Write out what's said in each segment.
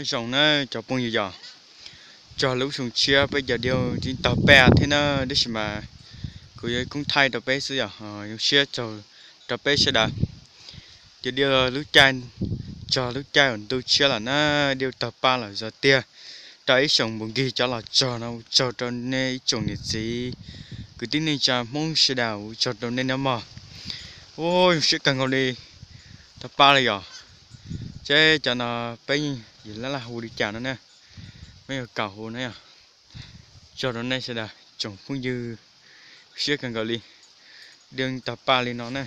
Zoo na cov phooj ywg yom, txog lub xyoo tshiab peb cov diaub tseem tawg paj thiab na, tab sis mas kuv yuav koob thaij rau peb xwb yom, zoo siab txog rau peb sawv daws. Ces diaub lub caij, txog lub caij uas ntuj tshiab lawm na, diaub tawg paj lawm zov tiag. Rau ib xyoos npus nkig cov los txog no ua tsaug rau nej ib tsoom niam txiv kwv tij neej tsa Hmoob sawv daws, ua tsaug rau nej nawb mog. Ua zoo siab kawg nkaus li, tawg paj li yom. Ces cov no peb yuav laj laj hu li cas no na, peb yuav kam hu na yom. Tsaug rau nej sawv daws tsoom phooj ywg, siab kawg nkaus li, diaub tawg paj li no na.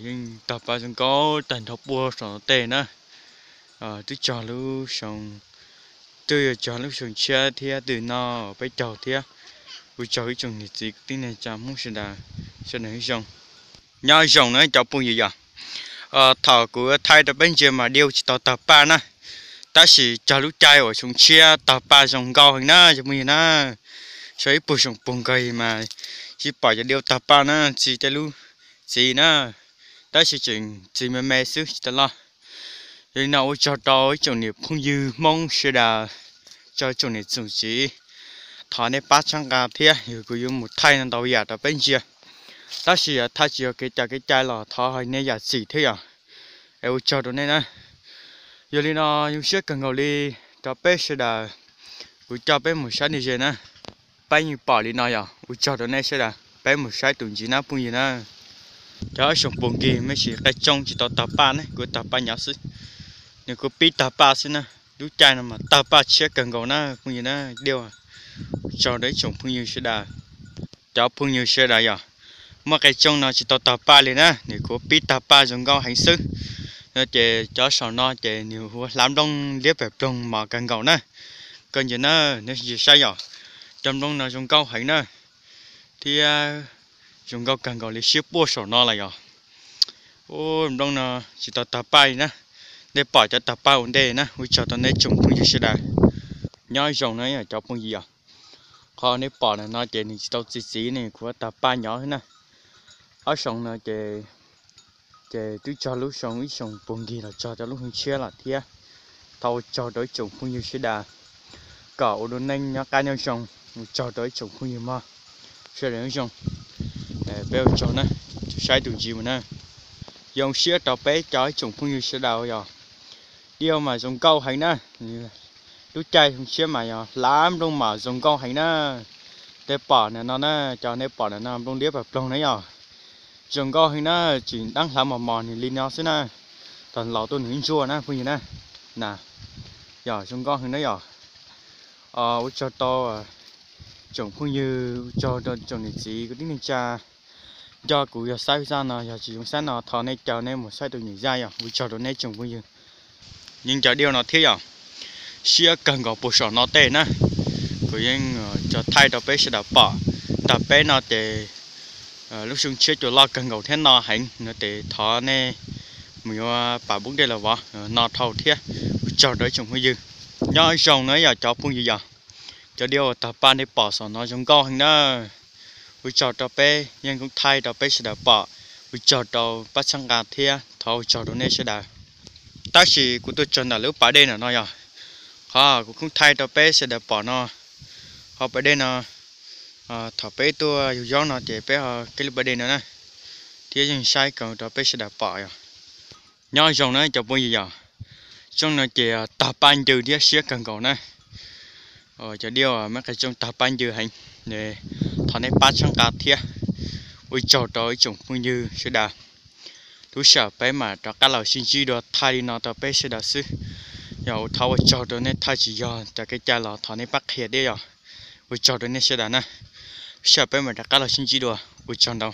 Yeej tawg paj zoo nkauj tag nrho puag saum no tej na. Twb txog lub xyoo, twb yuav txog lub xyoo tshiab thiab twb no peb caug thiab. Ua tsaug ib tsoom niam txiv kwv tij neej tsa Hmoob sawv daws, sawv daws zoo. Nyob zoo na cov phooj ywg yom. Thaum kuv thaij rau peb ntsia mas diaub tsis tau tawg paj na, tab sis txog lub caij uas xyoo tshiab tawg paj zoo nkauj heev na cov phooj ywg na. Sau ib puag xyoo puag nkaus mas tsis pom cov diaub tawg paj na, txij tej lub txiv na, tab sis tseem txiv me me xwb tsis tau loj. Yog li no ua tsaug rau ib tsoom niam phooj ywg Hmoob sawv daws, tsoom niam tsoom txiv, thov nej pab txhawb nqa thiab, yog kuv yuav mus thaij no ntau yam rau peb ntsia, tab sis thaij tsis yog kev cai kev cai los thov hais nej zam txim thiab yom. Es ua tsaug rau nej na. Yog li no zoo siab kawg nkaus li rau peb sawv daws, kuv coj peb mus saib nws ze na. Peb yeej pom li no yom, ua tsaug rau nej sawv daws, peb mus saib tus ntxiv na phooj ywg na. Cov xyoo puag nkig me ntsis qe tsoo tsis tau tawg paj ne, kuv tawg paj nyob xwb, nws kuj pib tawg paj xwb na. Lub caij no mas tawg paj tshiab kawg nkaus na phooj ywg na, diaub. Ua tsaug rau ib tsoom phooj ywg sawv daws. Cov phooj ywg sawv daws yom, muaj qe tsoo no tsis tau tawg paj li na, nws kuj pib tawg paj zoo nkauj heev xwb. No ces cov saum no ces nws hu hlav nplooj liab pem ploog mos kawg nkaus na. Koj ntsia na, nej ntsia saib yom, cov nplooj no zoo nkauj heev na, thiab zoo nkauj kawg nkaus li siab puaj saum no lawm yom. Ua nplooj no tsis tau tawg paj li na, nej pom cov tawg paj ua ntej na, ua tsaug rau nej tsoom phooj ywg sawv daws. Nyob zoo na cov phooj ywg yom, qhov nej pom na no ces nws tsis tau txiv txiv ne, kuv tawg paj nyob xwb na. Ob xyoo no ces, ces twb txog lub xyoo ib xyoo puag nkig los txog rau lub xyoo tshiab lawm thiab. Thov ua tsaug rau ib tsoom phooj ywg sawv daws kom ua dua neej nyob qab nyob zoo, ua tsaug rau ib tsoom phooj ywg mog, sawv daws nyob zoo. Peb ua tsaug na, saib tus ntxiv mus na. Zoo siab rau peb cov ib tsoom phooj ywg sawv daws yom. Diaub mas zoo nkauj heev na, lub caij zoo siab mas yog hlav nplooj mas zoo nkauj heev na. Nej pom na no na, cov nej pom na no nplooj liab pem ploog na yom. Zoo nkauj heev na, tseem dab hlav mos mos nws li no xwb na, tag los tuaj nws ntsuab na phooj ywg na. Na, yog zoo nkauj heev na yom. Ua tsaug rau tsoom phooj ywg, ua tsaug rau tsoom niam txiv kwv tij neej tsa. Nco kuv yog saib zaj no yog tsis zoo saib no thov nej caw nej mus saib tus nyuam zaj yom, ua tsaug rau nej tsoom phooj ywg. Yeej cov diaub no thiab yom, siab kawg nkaus puag saum no tej na. Kuv yeej coj thaij rau peb sawv daws pom. Tag peb no ces lub xyoo tshiab cua loj kawg nkaus thiab no heev no ces thov nej mus yuav pas npoob dej los vov no dhau thiab, ua tsaug rau ib tsoom phooj ywg. Nyob zoo na yom cov phooj ywg yom, cov diaub uas tawg paj nej pom saum no zoo nkauj heev na. Ua tsaug rau peb yeej koob thaij rau peb sawv daws pom, ua tsaug rau pab txhawb nqa thiab thov ua tsaug rau nej sawv daws. Tab sis kuv tuaj txog ntawm lub pas dej no no yog, qhov kuv koob thaij rau peb sawv daws pom no, qhov pas dej no, thaum peb tuaj yug zaub no ces peb ho kev lub pas dej no na, thiab yeej saib koom rau peb sawv daws pom yom. Nyob zoo na cov phooj ywg yom, tsooj no ces tawg paj ncw thiab siab kawg nkaus na. Cov diaub me qe tsooj tawg paj ncw heev, thov nej pab txhawb nqa thiab, ua tsaug rau ib tsoom phooj ywg sawv daws. Lub sij hawm peb mam rov qab los sib ntsib dua, thaij li no rau peb sawv daws xwb. Yog ua thov ua tsaug rau nej, thaij tsis yog cov kev cai los thov nej pab qhia thiab yom. Ua tsaug rau nej sawv daws na. Lub sij hawm peb mam rov qab los sib ntsib dua, ua tsaug ntau.